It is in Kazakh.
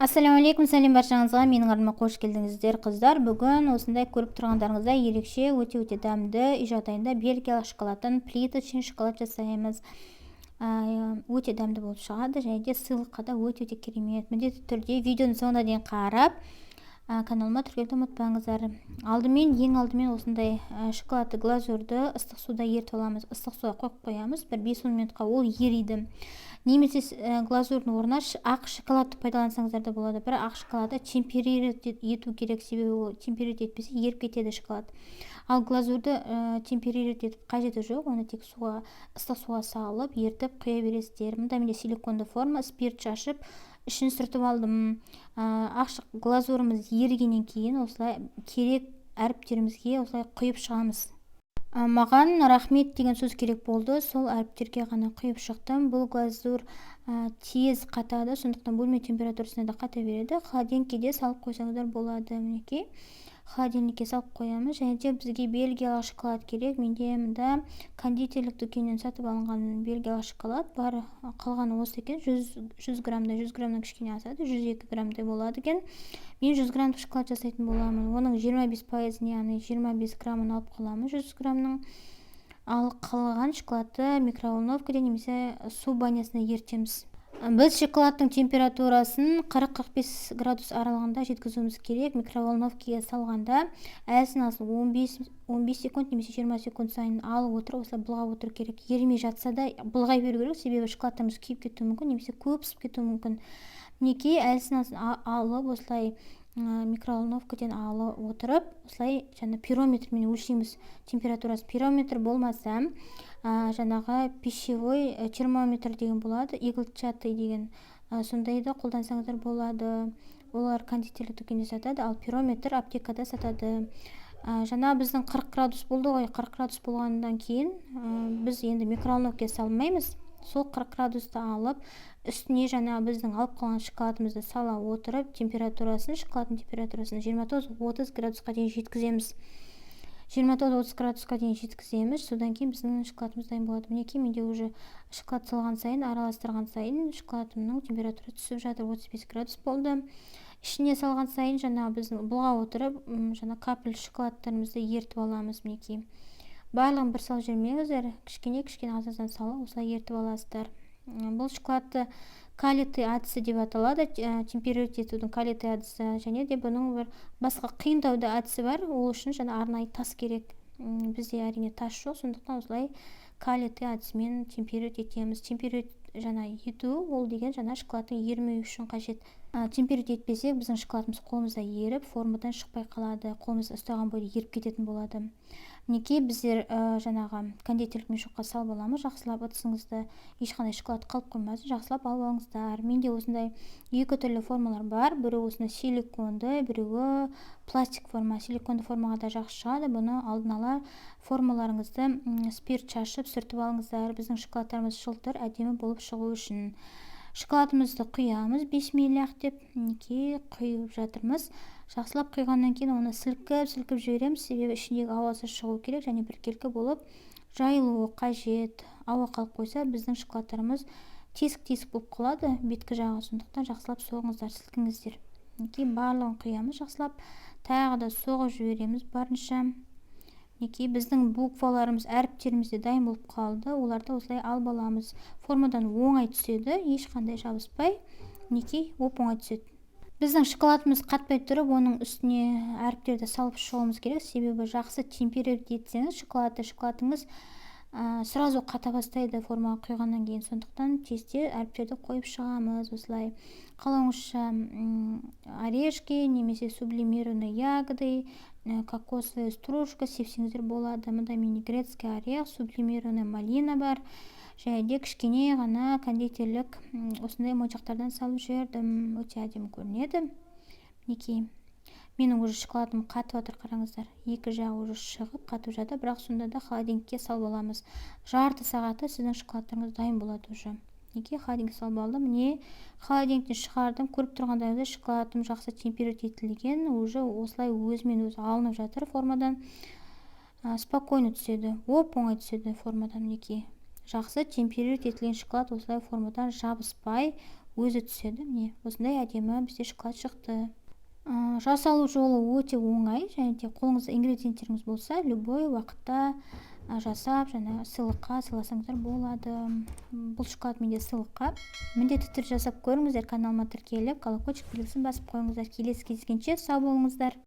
Ассалаумағалейкум, сәлем баршаңызға! Менің арнама қош келдіңіздер, қыздар! Бүгін осындай, көріп тұрғандарыңыздай, ерекше, өте өте дәмді, үй жағдайында бельгиялық шоколадтан плиточный шоколад жасаймыз. Өте дәмді болып шығады және де сыйлыққа да өте өте керемет. Міндетті түрде видеоның соңына дейін қарап, каналыма тіркелуді ұмытпаңыздар. Алдымен, ең алдымен осындай шоколадты глазурьді ыстық суда ерітіп аламыз. Ыстық суға қойып қоямыз бір 5-10 минутқа, ол ериді. Немесе глазурьдің орнына ақ шоколадты пайдалансаңыздар да болады, бірақ ақ шоколадты темперировать ету керек, себебі ол темперировать етпесе, еріп кетеді шоколад. Ал глазурьді темперировать етіп қажеті жоқ, оны тек суға, ыстық суға салып, ерітіп құя бересіздер. Мында менде силиконды форма, спирт шашып, ішін сүртіп алдым. Ақ глазурымыз ерігеннен кейін осылай керек әріптерімізге осылай құйып шығамыз. Маған «рахмет» деген сөз керек болды, сол әріптерге ғана құйып шықтым. Бұл глазурь тез қатады, сондықтан бөлме температурасында да қата береді. Холодильникке де салып қойсаңыздар болады. Мінекей, холодильникке салып қоямыз. Және де бізге бельгиялық шоколад керек. Менде мында кондитерлік дүкеннен сатып алынған бельгиялық шоколад бар. Қалғаны осы екен, 100 граммдай, 100 граммнан кішкене асады, 102 граммдай болады екен. Мен 100 граммдық шоколад жасайтын боламын. Оның 25%-ын, яғни 25 граммын алып қаламын 100 граммның. Ал қалған шоколадты микроволновкада немесе су банясында ерітеміз. Біз шоколадтың температурасын 40-45 градус аралығында жеткізуіміз керек. Микроволновкаға салғанда әлсін әлсін 15 секунд немесе 20 секунд сайын алып отырып, осылай былғап отыру керек. Ерімей жатса да, былғай беру керек, себебі шоколадтарымыз күйіп кетуі мүмкін немесе көп пісіп кетуі мүмкін. Мінекей, әлсін әлсін алып, осылай микроволновкадан алып отырып, осылай жаңа пирометрмен өлшейміз температурасын. Пирометр болмаса, жаңағы пищевой термометр деген болады, игольчатый деген, сондайды қолдансаңыздар болады. Олар кондитерлік дүкенде сатады, ал пирометр аптекада сатады. Жаңа біздің 40 градус болды ғой. 40 градус болғаннан кейін біз енді микроволновкаға салмаймыз. Сол 40 градусты алып, үстіне жаңа біздің алып қалған шоколадымызды сала отырып, температурасын, шоколадтың температурасын 29-30 градусқа дейін жеткіземіз. 29-30 градусқа дейін жеткіземіз. Содан кейін біздің шоколадымыз дайын болады. Мінекей, менде уже шоколад салған сайын, араластырған сайын шоколадымның температурасы түсіп жатыр, 35 градус болды. Ішіне салған сайын жаңа біздің бұлғап отырып, жаңа капель шоколадтарымызды ерітіп аламыз. Мінекей, барлығын бір салып жібермеңіздер, кішкене кішкене, аз аздан салып, осылай ерітіп аласыздар. Бұл шоколадты калитый әдісі деп аталады, темперировать етудің калитый әдісі. Және де бұның бір басқа қиындау да әдісі бар. Ол үшін жаңа арнайы тас керек. Бізде, әрине, тас жоқ, сондықтан осылай калитый әдісімен темперировать етеміз. Темперировать жаңа ету ол деген жаңа шоколадтың ерімеуі үшін қажет. Темперировать етпесек, біздің шоколадымыз қолымызда еріп, формадан шықпай қалады, қолымызда ұстаған бойда еріп кететін болады. Мінекей, біздер жаңағы кондитерлік мешокқа салып аламыз. Жақсылап ыдысыңызды, ешқандай шоколад қалып қоймасын, жақсылап алып алыңыздар. Менде осындай екі түрлі формалар бар: біреуі осындай силиконды, біреуі пластик форма. Силиконды формаға да жақсы шығады. Бұны алдын ала формаларыңызды спирт шашып, сүртіп алыңыздар, біздің шоколадтарымыз жылтыр, әдемі болып шығу үшін. Шоколадымызды құямыз бисмиллях деп. Мінекей, құйып жатырмыз. Жақсылап құйғаннан кейін оны сілкіп сілкіп жібереміз, себебі ішіндегі ауасы шығу керек және біркелкі болып жайылуы қажет. Ауа қалып қойса, біздің шоколадтарымыз тесік тесік болып қалады беткі жағы. Сондықтан жақсылап соғыңыздар, сілкіңіздер. Мінекей, барлығын құямыз жақсылап, тағы да соғып жібереміз барынша. Мінекей, біздің букваларымыз, әріптеріміз де дайын болып қалды. Оларды осылай алып аламыз, формадан оңай түседі, ешқандай жабыспай. Мінекей, оп оңай түседі. Біздің шоколадымыз қатпай тұрып, оның үстіне әріптерді салып шығуымыз керек, себебі жақсы темперировать етсеңіз шоколадты, шоколадыңыз сразу қата бастайды формаға құйғаннан кейін. Сондықтан тез тез әріптерді қойып шығамыз. Осылай қалауыңызша орешки немесе сублимированные ягоды, кокосовая стружка сепсеңіздер болады. Мында менде грецкий орех, сублимированная малина бар және де кішкене ғана кондитерлік осындай моншақтардан салып жібердім. Өте әдемі көрінеді. Мінекей, менің уже шоколадым қатып жатыр, қараңыздар, екі жағы уже шығып, қатып жатыр. Бірақ сонда да холодильникке салып аламыз. Жарты сағатта сіздің шоколадтарыңыз дайын болады уже. Мінекей, холодильникке салып алдым. Міне, холодильниктен шығардым. Көріп тұрғандарыңыздай, шоколадым жақсы темперировать етілген, уже осылай өзімен өзі алынып жатыр формадан, спокойно түседі, оп оңай түседі формадан. Мінекей, жақсы темперировать етілген шоколад осылай формадан жабыспай, Өзі түседі. Міне, осындай әдемі бізде шоколад шықты. Жасалу жолы өте оңай және де қолыңызда ингредиенттеріңіз болса, любой уақытта жасап, жаңа сыйлыққа сыйласаңыздар болады. Бұл шоколад менде сыйлыққа. Міндетті түрде жасап көріңіздер. Каналыма тіркеліп, колокольчик белгісін басып қойыңыздар. Келесі кездескенше сау болыңыздар!